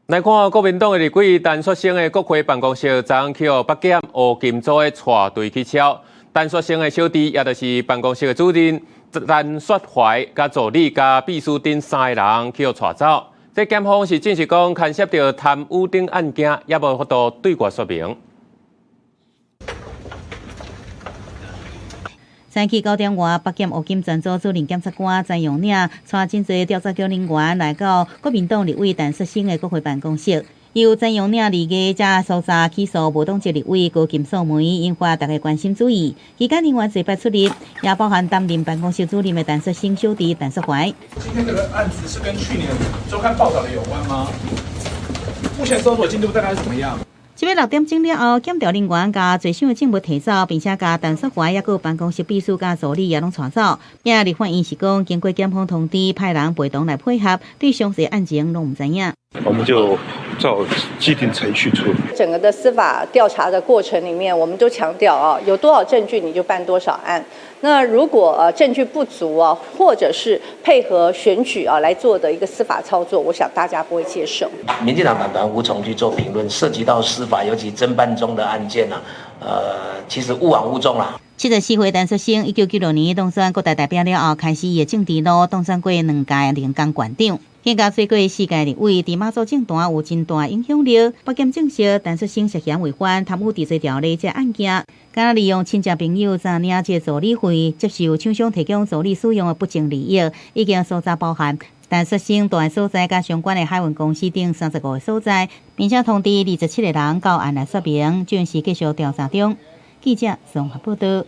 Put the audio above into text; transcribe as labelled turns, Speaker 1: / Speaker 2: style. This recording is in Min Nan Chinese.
Speaker 1: 來看國民黨的立委陳雪生的國會辦公室，昨昏去予北檢烏金組的帶隊去抄。陳雪生的小弟，也就是辦公室的主任陳雪懷，佮助理佮秘書等三个人去予帶走。這檢方是證實講牽涉著貪污等案件，也無法度對外說明。
Speaker 2: 早起9點外，北檢烏金專組主任檢察官詹永嶺帶真濟調查局人員來到國民黨立委陳雪生的國會辦公室。由詹永嶺二月才搜查起訴無黨籍立委高金素梅，引發大家關心注意。期間人員濟擺出入，也包含擔任辦公室主任的陳雪生小弟陳雪懷。
Speaker 3: 今天這個案子是跟去年周刊報道的有關嗎？目前搜索進度大概是怎麼樣？
Speaker 2: 這擺6點鐘了後，檢調人員共濟箱的證物提走，並且共陳雪懷抑閣有辦公室秘書佮助理也攏帶走。也立法院是講，經過檢方通知，派人陪同來配合，對詳細案情攏毋知影。
Speaker 4: 我們就照既定程序處理。
Speaker 5: 整個的司法調查的過程裡面，我們都強調啊，有多少證據你就辦多少案。那如果證據不足啊，或者是配合選舉啊來做的一個司法操作，我想大家不會接受。
Speaker 6: 民進黨黨團無從去做評論，涉及到司法，尤其偵辦中的案件啊，其實勿枉勿縱啦。
Speaker 2: 74歲陳雪生，1996年當選國大代表了後，開始伊的政治路，當選過兩屆連江縣長。兼共選過四屆立委，佇馬祖政壇有真大影響力。北檢證實，陳雪生涉嫌違反貪污治罪條例這案件，敢若利用親戚朋友詐領這助理費，接受廠商提供助理使用的不正利益，已經搜查包含陳雪生蹛的所在佮相關的海運公司等35個所在，並且通知27個人到案來說明，正是繼續調查中。記者綜合報道。